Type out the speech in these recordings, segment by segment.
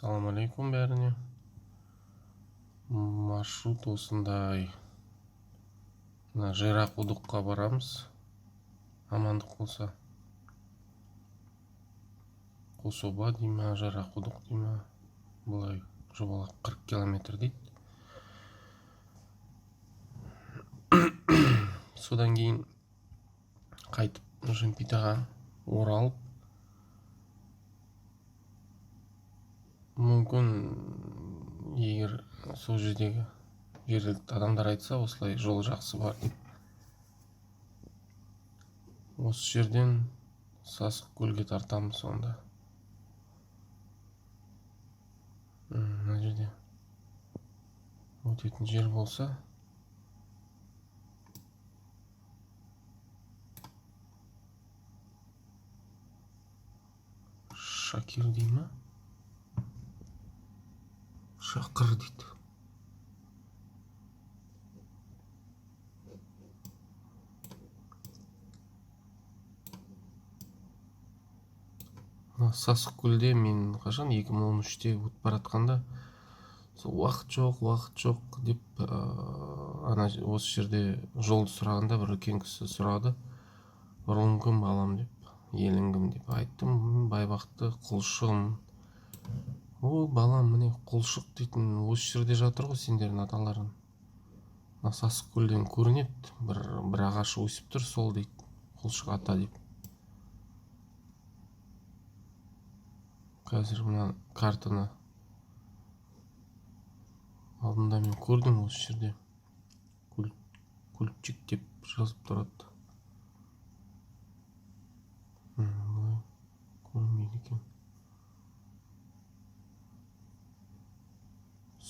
Ассалам алейкум бәріне. Маршрут осындай. Мына Жайрақұдыққа барамыз. Амандық болса. Қособа дей ма, Жайрақұдық дей ма? Былай жобалап 40 километр дейді. Содан кейін қайтып Жымпитыға оралып, мүмкін егер сол жердегі жергілікті адамдар айтса, осылай жол жақсы бар деп. Осы жерден Сасық көлге тартамыз сонда. Мына жерде өтетін жер болса, Шакир дей ма? Шақыр дейді. Мына Сасық көлде мен қашан 2013-те өтіп бара жатқанда сол уақыт жоқ, уақыт жоқ деп, ана осы жерде жолды сұрағанда бір үлкен кісі сұрады. Руың кім балам деп, елің кім деп айттым. Байбақты Құлшығым. О, балам, міне Құлшық дейтін осы жерде жатыр ғой сендердің аталарың. Мына Сасық көлден көрінеді, бір ағаш өсіп тұр, сол дейді, Құлшық ата деп. Қазір мына картаны алдында мен көрдім, осы жерде Кульчик деп жазып тұрады. Былай көрінбейді екен.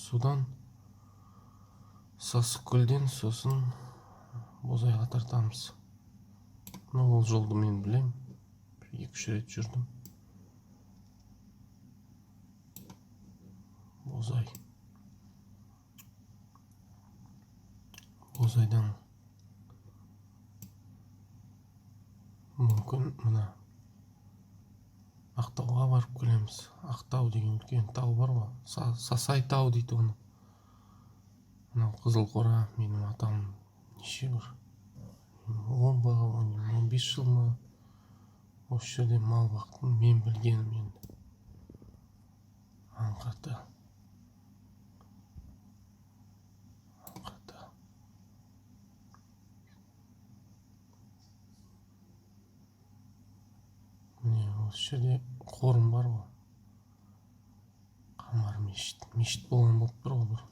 Содан Сасық көлден сосын Бозайға тартамыз. Ол жолды мен білем, бір екі-үш рет жүрдім. Бозай. Бозайдан мүмкін мына Ақтауға барып келеміз. Ақтау деген үлкен тау бар ғой. Сасай тау дейді оны. Мынау Қызылқора, менің атам неше бір 10 ба, 15 жыл ма осы жерде мал бақтым, мен білгенім енді. Аңқаты. Аңқаты. Міне осы жерде қорым бар ғой. Қамар мешіт. Мешіт болған болып тұр ғой бұрын.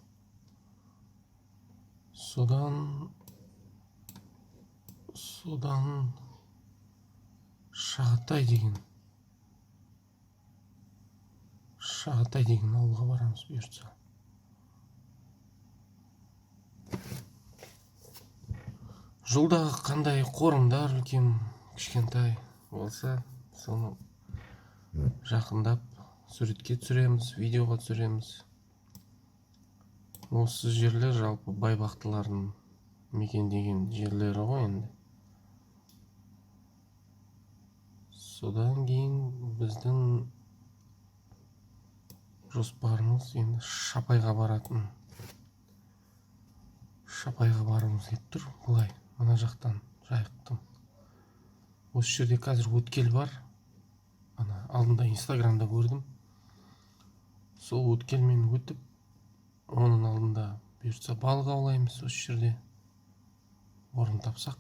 Содан Шағатай деген. Шағатай деген ауылға барамыз бұйыртса. Жолдағы қандай қорымдар үлкен, кішкентай болса, соны жақындап суретке түсіреміз, видеоға түсіреміз. Осы жерлер жалпы байбақтылардың мекендеген жерлері ғой енді. Содан кейін біздің жоспарымыз енді Шапайға баратын. Шапайға барғымыз келіп тұр. Былай, мына жақтан жайықтым. Осы жерде қазір өткел бар. Ана алдында Инстаграмда көрдім. Сол өткелмен өтіп, оның алдында бұйыртса балық аулаймыз осы жерде. Орын тапсақ.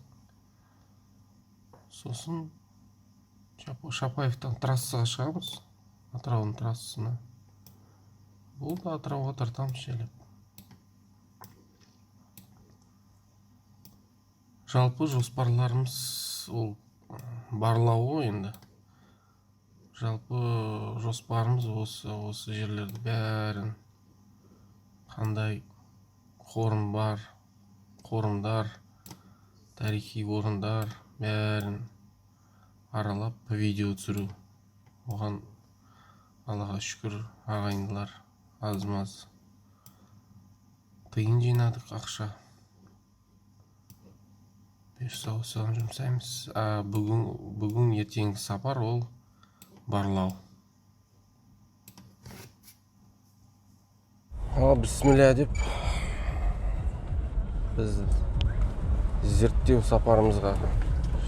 Сосын Шапаевтан трассаға шығамыз. Атыраудың трассасына. Бұл да Атырауға тартамыз желіп. Жалпы жоспарларымыз ол барлау ғой енді. Жалпы жоспарымыз осы жерлерді бәрін қандай қорым бар, қорымдар, тарихи орындар бәрін аралап видео түсіру. Оған Аллаға шүкір, ағайындылар аз-маз тиын жинадық, ақша. Бұйырса осыған жұмсаймыз. Бүгін ертеңгі сапар ол барлау. Ал бісміллә деп біз зерттеу сапарымызға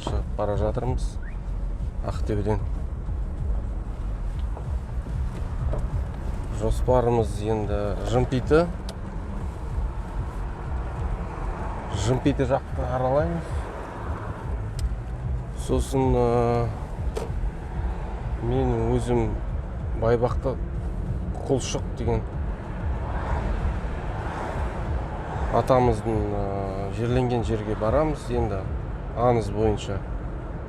шығып бара жатырмыз Ақтөбеден. Жоспарымыз енді Жымпиты. Жымпиты жақты аралаймыз. Сосын мен өзім Байбақты Құлшық деген атамыздың жерленген жерге барамыз. Енді аңыз бойынша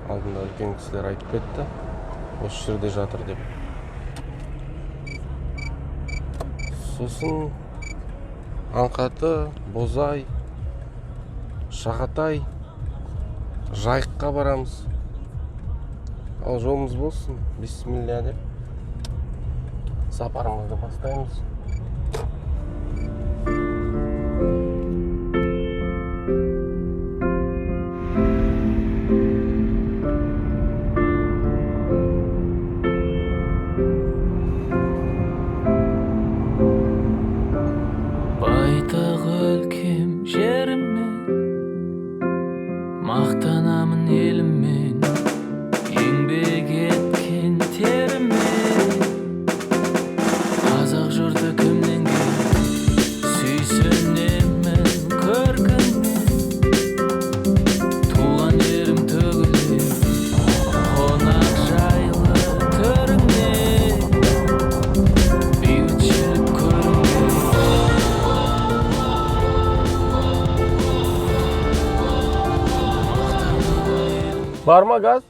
алдында үлкен кісілер айтып кетті, осы жерде жатыр деп. Сосын Аңқаты, Бозай, Шағатай, Жайыққа барамыз. Ал жолымыз болсын, бисмилля деп сапарымызды бастаймыз. Байтақ өлкем жеріммен, мақтанамын еліммен, еңбек еткен теріммен. Қазақ жұрты кімнен кем, сүйсінемін көркіңмен. Туған жерім төгілер, қонақ жайлы төріңнен, бейбітшілік көрінген. Бар ма газ?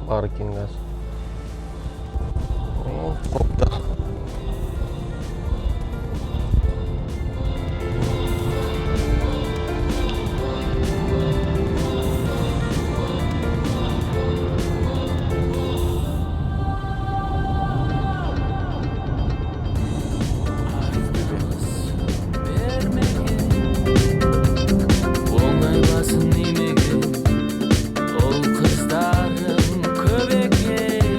Бар екен газ. О, қопты. Оңай басын имеген, ұл қыздарым көп екен.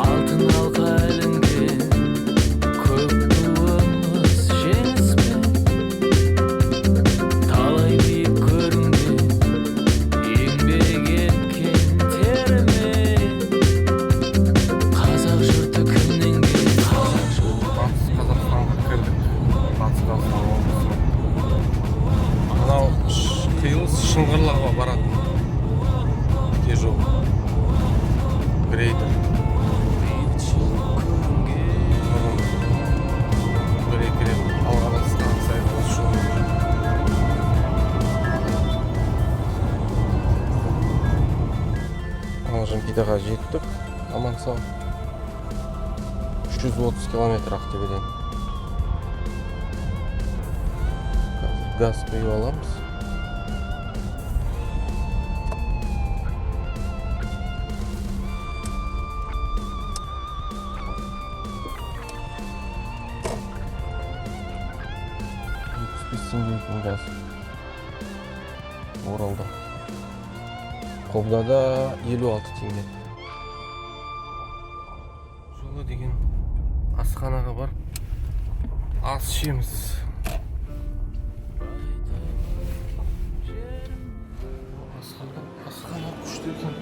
Алтын алқа ілінген, көк туымыз жеңіспен. Талай биік көрінген, еңбек еткен терімен. Қазақ жұрты кімнен кем, қазақ жұрты. Батыс Қазақстанға кірдік. Батыс Қазақстан облысы. Анау қиылыс Шыңғырлауға баратын жол. Грейдер. Бұрын бір екі рет алға басқан сайын осы жолмен жүрдім. Ана Жымпитыға жеттік. Аман сау. 330 километр Ақтөбеден. Қазір газ құйып аламыз. 75 теңге екен газ. Оралда. Қобдада 56 теңге. Жолы деген асханаға барып ас ішеміз. Асхана күшті екен.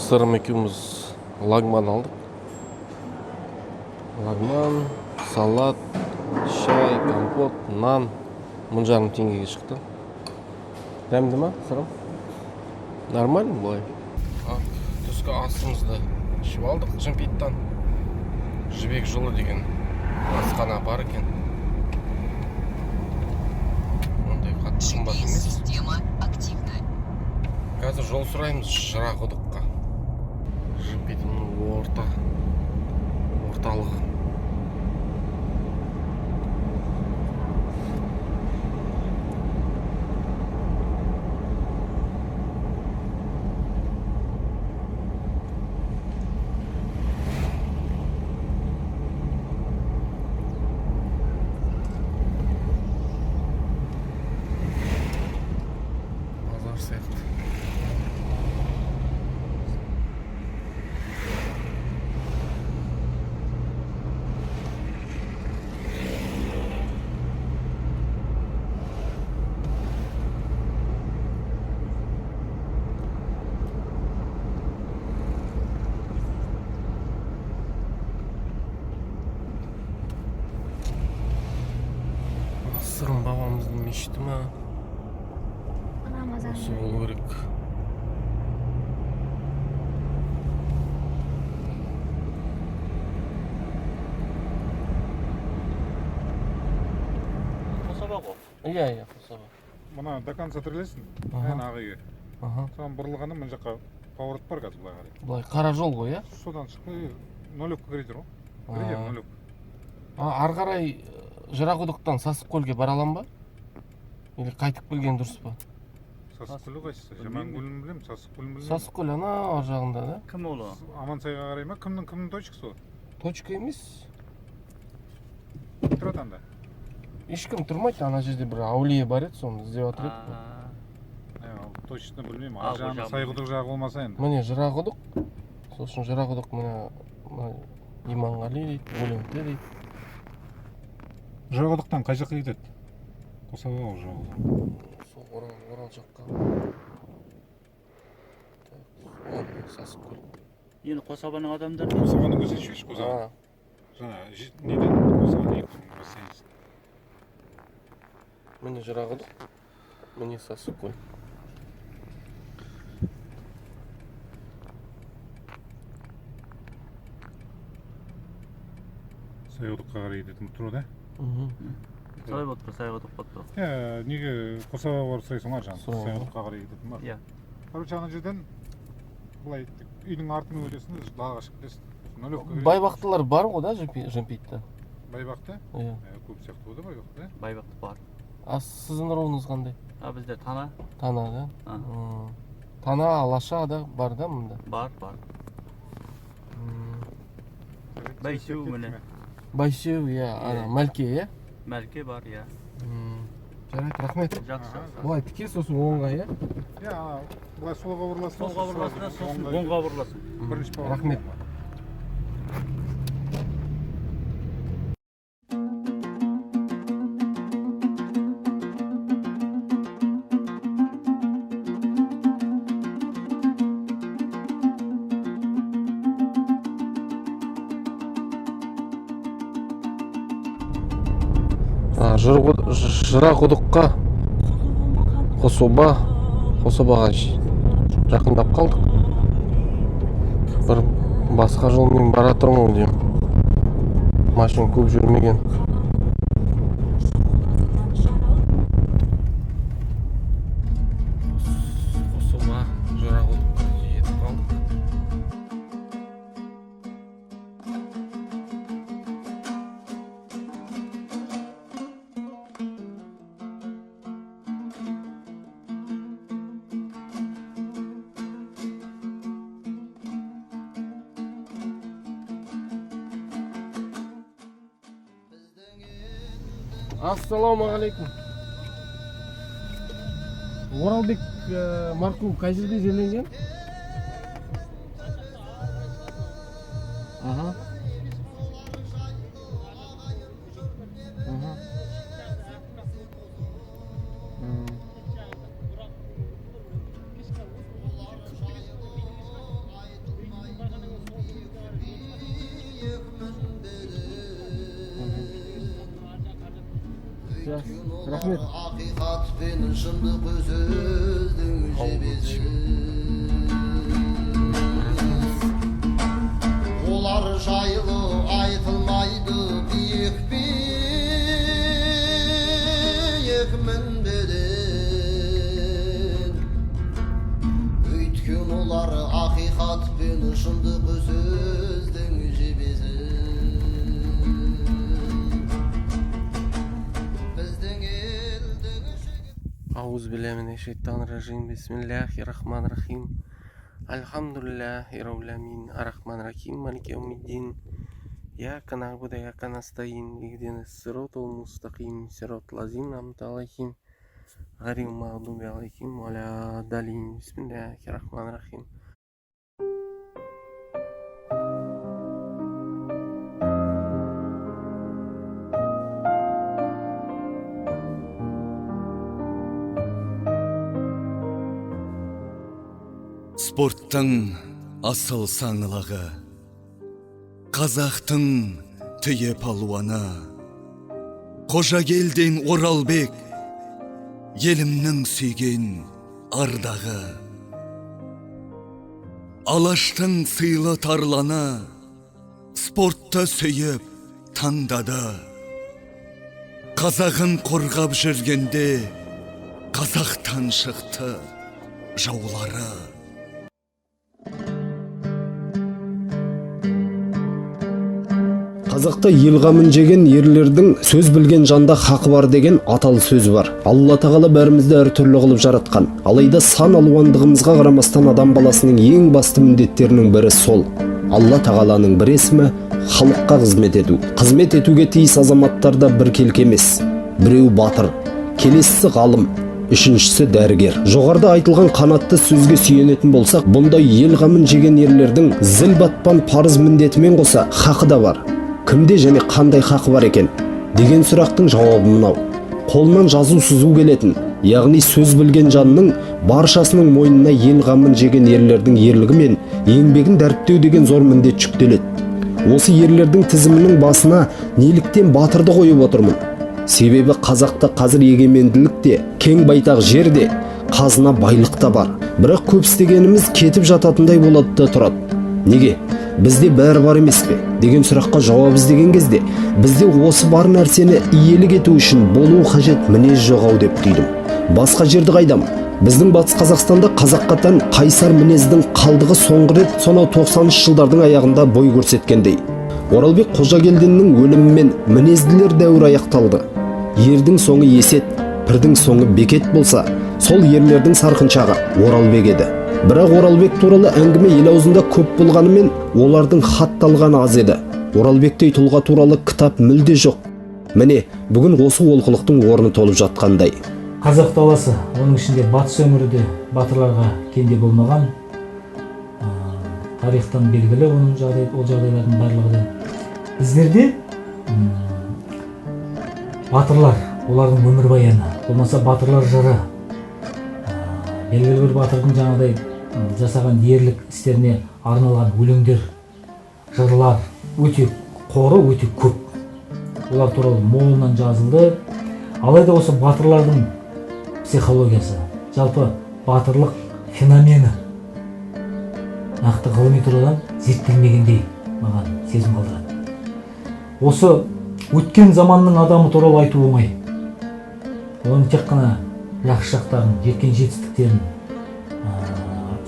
Сырым екеуміз лагман алдық. Лагман, салат, шай, компот, нан 1500 теңгеге шықты. Дәмді ма, Сырым? Нормально былай. Түскі асымызды ішіп алдық Жымпиттан. Жібек жолы деген асхана бар екен. Ондай қатты қымбат емес. GPS-система активна. Қазір жол сұраймыз Жырақұдыққа. Жымпитының орталығы. Бабамыздың мешіті ма? Рамазан. Осы болу керек. Қосаба ғой. Иә, Қособа. Мына до конца тірелесің, Аха. ән ақ үйге. Аха. Содан бұрылғанда мына жаққа поворот бар қазір былай қарай. Былай қара жол ғой, иә? Содан шықпай Нулевка кіреді ғой. Кіреді А. Нулевка. А, ары қарай Жырақұдықтан Сасықкөлге бара алам ба? Или қайтып келген дұрыс па? Сасықкөл қайсысы? Жаманкөлін білемін, Сасықкөлін білмеймін. Сасықкөл ана ар жағында да? Кім ол? Амансайға қарай ма? Кімнің точкасы ол? Точка емес. Кім тұрады анда? Ешкім тұрмайды, ана жерде бір әулие бар еді, соны іздеп жатыр едік қой. Ә, ол точно білмеймін. А, Ар жағында ол жағын Сайқұдық жағы болмаса енді. Міне Жырақұдық. Сосын Жырақұдық міне мына Иманғали дейді, Өлеңті дейді. Жырақұдықтан қай жаққа кетеді? Қосаба ол жағы. Сол Орал жаққа. Так, о, Сасықкөл. Енді Қосабаның адамдары. Қосабаны көрсетші, Қосаба. А, Жаңа неден Қосабаны екі гостиница. міне Жырақұдық. Міне Сасықкөл. Сайқұдыққа қарай кететін тұр да. Мгм. Солай болып тұр, Сайқұдық болып тұр. Иә, неге Қосабаға барып сұрайсың ғой жаңа. Сұраймын. Сайқұдыққа қарай кететін бар. Иә. Короче, ана жерден былай үйдің артымен өтесің де далаға шығып кетесің. Нулевка кіреді. Байбақтылар бар ғой да Жемпийтте? Байбақты? Иә. Ә, көп сияқты ғой да Байбақты, иә? Байбақты бар. А сіздің руыңыз қандай? А бізде Тана. Тана да? А. Тана, Алаша да бар да мында? Бар, бар. Байсеу міне. Байсеу, иә, ана Мәлке, иә? Мәлке бар, иә. Жарайды, рахмет. Жақсы. Аха. Былай тіке, сосын оңға, иә? Иә, ана былай солға бұрыласың. Солға бұрыласың да, сосын оңға бұрыласың. Бірінші поворот. Рахмет. Жырақұдыққа Қособа, Қособаға жақындап қалдық. Бір басқа жолмен бара тұрмын деймін. Машина көп жүрмеген. Қособа, Жырақұдыққа жетіп қалдық. Ассалаумағалейкум. Оралбек марқұм қай жерде жерленген? Аха. Аха. Жақсы. Рахмет. Ақиқат пен шындық сөздің жебесі. Олар жайлы айтылмайды биік биік мінбеден. Өйткені олар ақиқат пен шындық сөздің жебесі. Біздің елдің Ауыз билля минаш-шайтанир-ражим. Бисмиллахир-рахманир-рахим. Альхамдулиллахи раббил аламин. Ар-рахманир-рахим. Малики яумиддин. Ияка нагбуду ва ияка настаин. Ихдинас сиротал мустақим. Сиротал лазина анъамта алайхим. Ғайрил мағдуби алайхим ва ла-даллин. Бисмиллахир-рахманир-рахим. Спорттың асыл саңлағы, қазақтың түйе палуаны, Қожагелдин Оралбек Елімнің сүйген ардағы. Алаштың сыйлы тарланы, спортты сүйіп таңдады. Қазағын қорғап жүргенде, қазақтан шықты жаулары. Қазақта ел қамын жеген ерлердің сөз білген жанда хақы бар деген аталы сөз бар. Алла тағала бәрімізді әртүрлі қылып жаратқан. Алайда сан алуандығымызға қарамастан адам баласының ең басты міндеттерінің бірі сол. Алла тағаланың бір есімі халыққа қызмет ету. Қызмет етуге тиіс азаматтар да біркелкі емес. Біреу батыр, келесісі ғалым, үшіншісі дәрігер. Жоғарыда айтылған қанатты сөзге сүйенетін болсақ, бұндай ел қамын жеген ерлердің зіл батпан парыз міндетімен қоса хақы да бар. Кімде және қандай хақы бар екен деген сұрақтың жауабы мынау. Қолынан жазу сызу келетін, яғни сөз білген жанның баршасының мойнына ел қамын жеген ерлердің ерлігі мен еңбегін дәріптеу деген зор міндет жүктеледі. Осы ерлердің тізімінің басына неліктен батырды қойып отырмын? Себебі қазақта қазір егеменділік те, кең байтақ жер де, қазына байлық та бар. Бірақ көп істегеніміз кетіп жататындай болады да тұрады. Неге? Бізде бәрі бар емес пе? Деген сұраққа жауап іздеген кезде, бізде осы бар нәрсені иелік ету үшін болу қажет мінез жоқ ау деп түйдім. Басқа жерді қайдам? Біздің Батыс Қазақстанда қазаққа тән қайсар мінездің қалдығы соңғы рет сонау 90 жылдардың аяғында бой көрсеткендей. Оралбек Қожагелдиннің өлімімен мінезділер дәуірі аяқталды. Ердің соңы Есет, пірдің соңы Бекет болса, сол ерлердің сарқыншағы Оралбек еді. Бірақ Оралбек туралы әңгіме ел аузында көп болғанымен, олардың хатталғаны аз еді. Оралбектей тұлға туралы кітап мүлде жоқ. Міне, бүгін осы олқылықтың орны толып жатқандай. Қазақ даласы, оның ішінде батыс өңірі де батырларға кенде болмаған. Тарихтан белгілі оның жағдай, ол жағдайлардың барлығы да. Біздерде батырлар, олардың өмірбаяны, болмаса батырлар жыры, белгілі бір батырдың жаңағыдай жасаған ерлік істеріне арналған өлеңдер, жырлар өте қоры өте көп. Олар туралы молынан жазылды. Алайда осы батырлардың психологиясы, жалпы батырлық феномені нақты ғылыми тұрғыдан зерттелмегендей маған сезім қалдырады. Осы өткен заманның адамы туралы айту оңай. Оның тек қана жақсы жақтарын, жеткен жетістіктерін,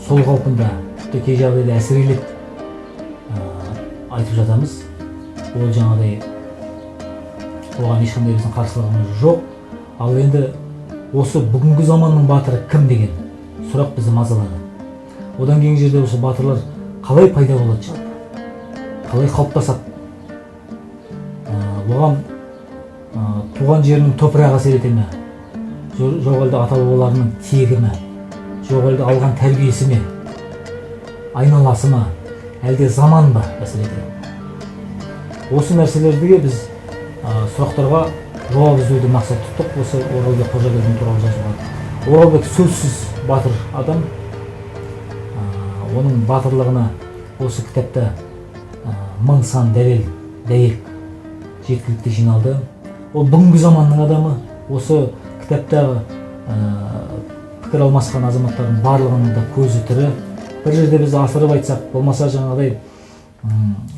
сол қалпында, тіпті кей жағдайда әсірелеп айтып жатамыз. Ол жаңағыдай оған ешқандай біздің қарсылығымыз жоқ. Ал енді осы бүгінгі заманның батыры кім деген сұрақ бізді мазалады. Одан кейінгі жерде осы батырлар қалай пайда болады жалпы? Қалай қалыптасады? Оған туған жерінің топырағы әсер ете ме? Жоқ әлде ата-бабаларының тегі ме? Жоқ әлде алған тәрбиесі ме? Айналасы ма? Әлде заман ба әсер етеді? Осы нәрселерге біз сұрақтарға жауап іздеуді мақсат тұттық осы Оралбек Қожагелдин туралы жазуға. Оралбек сөзсіз батыр адам. Оның батырлығына осы кітапта мың сан дәлел, дәйек жеткілікті жиналды. Ол бүгінгі заманның адамы. Осы кітаптағы пікір алмасқан азаматтардың барлығының да көзі тірі. Бір жерде біз асырып айтсақ, болмаса жаңағыдай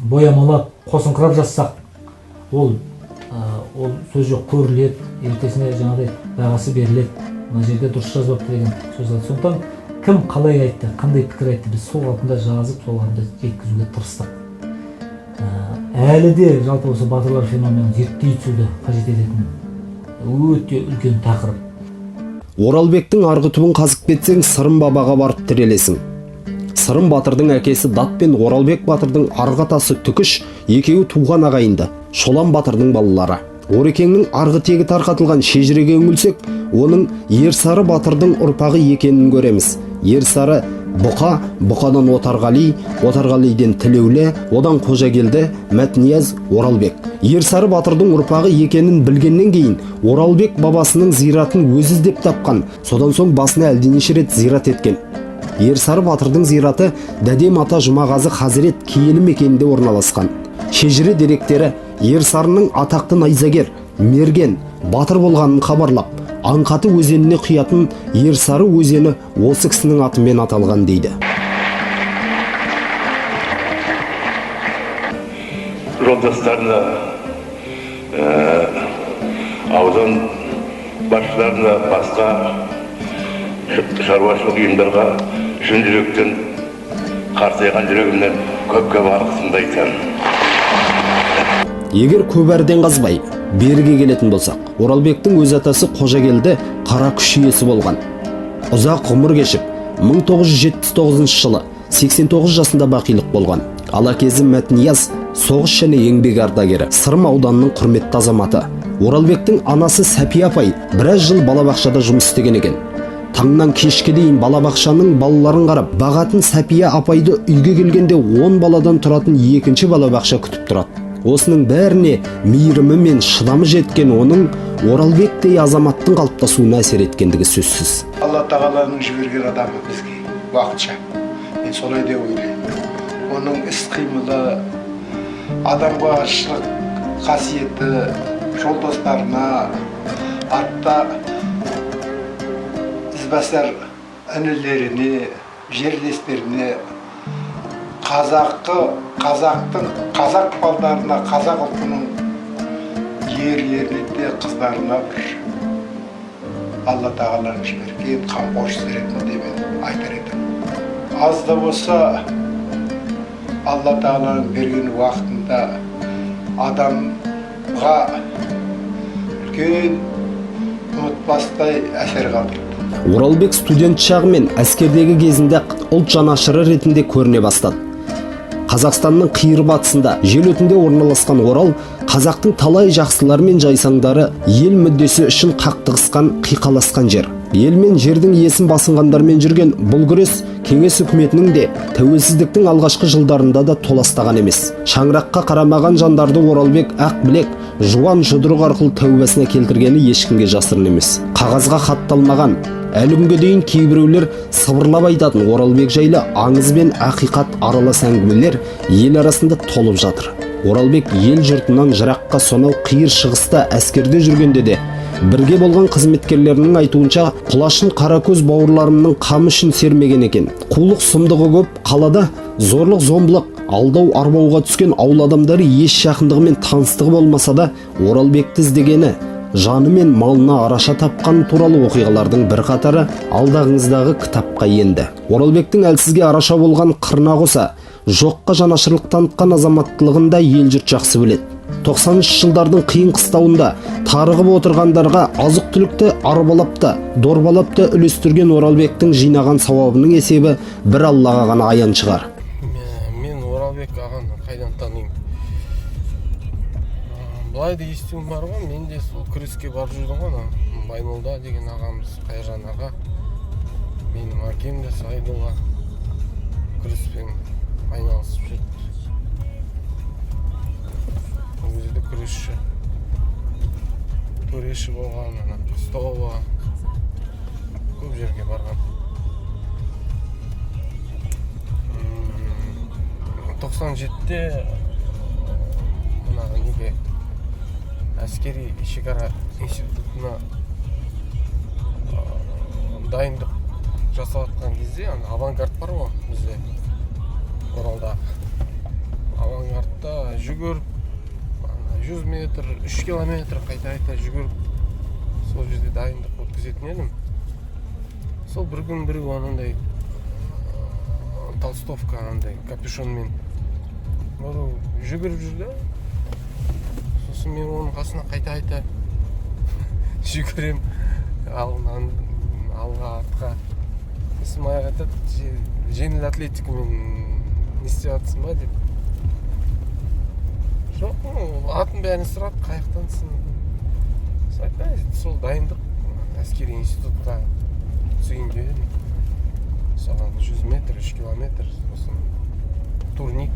боямалап, қосыңқырап жазсақ, ол сөз жоқ, көріледі, ертесіне жаңағыдай бағасы беріледі, мына жерде дұрыс жазбапты деген сөз алады. Сондықтан кім қалай айтты, қандай пікір айтты, біз сол қалпында жазып, сол қалпында жеткізуге тырыстық. Әлі де жалпы осы батырлар феноменін зерттей түсуді қажет ететін өте үлкен тақырып. Оралбектің арғы түбін қазып кетсең, Сырым бабаға барып тірелесің. Сырым батырдың әкесі Дат пен Оралбек батырдың арғы атасы Түкіш екеуі туған ағайынды, Шолан батырдың балалары. Орекеңнің арғы тегі тарқатылған шежіреге үңілсек, оның Ерсары батырдың ұрпағы екенін көреміз. Ерсары Бұқа, Бұқадан Отарғали, Отарғалиден Тілеулі, одан Қожагелді, Мәтнияз, Оралбек. Ерсары батырдың ұрпағы екенін білгеннен кейін Оралбек бабасының зиратын өзі іздеп тапқан, содан соң басына әлденеше рет зират еткен. Ерсары батырдың зираты Дәдем ата Жұмағазы Хазірет киелі мекенінде орналасқан. Шежіре деректері Ерсарының атақты найзагер, мерген, батыр болғанын хабарлап, Аңқаты өзеніне құятын Ерсары өзені осы кісінің атымен аталған дейді. Жолдастарына, аудан басшыларына, басқа шаруашылық ұйымдарға шын жүректен, қартайған жүрегімнен көп-көп алғысымды айтамын. Егер көп әрден қазбай, беріге келетін болсақ, Оралбектің өз атасы Қожагелді қара күш иесі болған. Ұзақ ғұмыр кешіп, 1979 жылы 89 жасында бақилық болған. Ал әкесі Мәтнияз соғыс және еңбек ардагері, Сырым ауданының құрметті азаматы. Оралбектің анасы Сәпия апай біраз жыл балабақшада жұмыс істеген екен. Таңнан кешке дейін балабақшаның балаларын қарап, бағатын Сәпия апайды үйге келгенде 10 баладан тұратын екінші балабақша күтіп тұрады. Осының бәріне мейірімі мен шыдамы жеткен оның Оралбектей азаматтың қалыптасуына әсер еткендігі сөзсіз. Алла тағаланың жіберген адамы бізге уақытша. Мен солай деп ойлаймын. Оның іс-қимылы, адамға шылық қасиеті, жолдастарына, артта ізбасар інілеріне, жерлестеріне, қазақтың, қазақ балдарына, қазақ ұлтының ерлеріне де қыздарына бір Алла тағаланың жіберген қамқоршысы ретінде мен айтар едім. Аз да болса Алла тағаланың берген уақытында адамға үлкен ұмытпастай әсер қалдырды. Оралбек студент шағы мен әскердегі кезінде ұлт жанашыры ретінде көріне бастады. Қазақстанның қиыр батысында жел өтінде орналасқан Орал қазақтың талай жақсылары мен жайсаңдары ел мүддесі үшін қақтығысқан, қиқаласқан жер. Ел мен жердің иесін басынғандармен жүрген бұл күрес кеңес үкіметінің де тәуелсіздіктің алғашқы жылдарында да толастаған емес. Шаңыраққа қарамаған жандарды Оралбек ақ білек, жуан жұдырық арқылы тәубасына келтіргені ешкімге жасырын емес. Қағазға хатталмаған, әлі күнге дейін кейбіреулер сыбырлап айтатын Оралбек жайлы аңыз бен ақиқат аралас әңгімелер ел арасында толып жатыр. Оралбек ел жұртынан жыраққа сонау қиыр шығыста әскерде жүргенде де бірге болған қызметкерлерінің айтуынша құлашын қаракөз бауырларымның қамы үшін сермеген екен. Қулық сұмдығы көп қалада зорлық зомбылық, алдау арбауға түскен ауыл адамдары еш жақындығы мен таныстығы болмаса да Оралбекті іздегені, жаны мен малына араша тапқан туралы оқиғалардың бірқатары алдағыңыздағы кітапқа енді. Оралбектің әлсізге араша болған қырына қоса, жоққа жанашырлық танытқан азаматтылығын да ел жұрт жақсы біледі. 90 жылдардың қиын қыстауында тарығып отырғандарға азық-түлікті арбалап та, дорбалап та үлестірген Оралбектің жинаған сауабының есебі бір Аллаға ғана аян шығар. Мен Оралбек ағаны қайдан танимын? Былай да естуім бар ғой, мен де сол күреске барып жүрдім ғой, ана Баймолда деген ағамыз, Қайыржан аға, менің әкем де Сайдулла күреспен айналысып жүрді. Өзі де күресші, төреші болған, ана Ростова, көп жерге барған. 97-те мына неге әскери шекара институтына дайындық жасап жатқан кезде ана авангард бар ғой бізде Оралда. Авангардта жүгіріп 100 метр, 3 километр қайта-қайта жүгіріп сол жерде дайындық өткізетін едім. Сол бір күн біреу анандай толстовка, анандай капюшонмен біреу жүгіріп жүрді. Сосын мен оның қасына қайта-қайта жүгірем, алдынан алға, артқа. Сосын маған айтады, жеңіл атлетикамен не істеп жатырсың ба деп. Жоқ, атын бәрін сұрады, қаяқтансың. Сосын айттым, сол дайындық әскери институтқа түсейін деп едім. Соған 100 метр, 3 километр, сосын турник.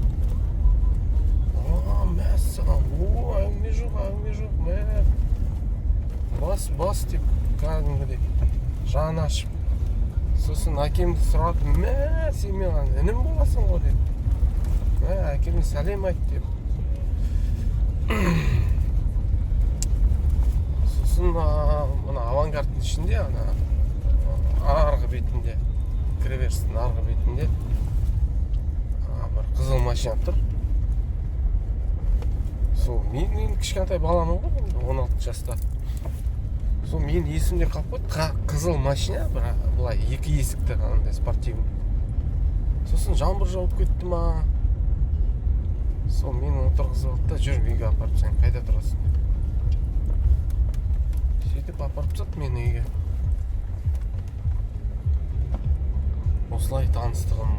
Мәссаған, о, әңгіме жоқ, әңгіме жоқ, мә. Бас, бас деп кәдімгідей жаны ашып. Сосын әкемді сұрады, мә, сен маған інім боласың ғой деп. Мә, әкеме сәлем айт деп. Сосын Сосын мына Авангардтың ішінде, ана арғы бетінде, кіреберістің арғы бетінде бір қызыл машина тұр. Сол мен енді кішкентай баламын ғой енді, 16 жаста. Сол мен есімде қалып қойды, қызыл машина, бір былай екі есікті андай спортивный. Сосын жаңбыр жауып кетті ма, сол мені отырғызып алды да, жүр үйге апарып тастайын, қайда тұрасың деп. Сөйтіп апарып тастады мені үйге. Осылай таныстығым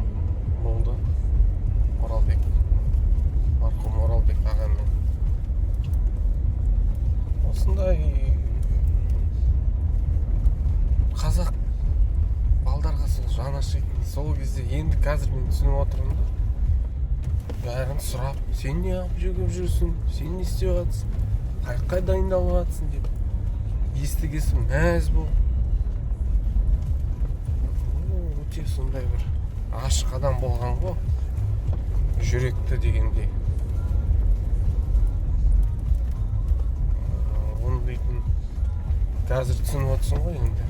болды Оралбек, марқұм Оралбек ағаммен. Осындай қазақ балдарға сол жан ашитын сол кезде. Енді қазір мен түсініп отырмын да, бәрін сұрап, сен не алып жүгіріп жүрсің, сен не істеп жатырсың, қай жаққа дайындалып жатырсың деп естігесін мәз болып. Өте сондай бір ашық адам болған ғой, жүректі дегендей. Оны дейтін қазір түсініп отырсың ғой енді.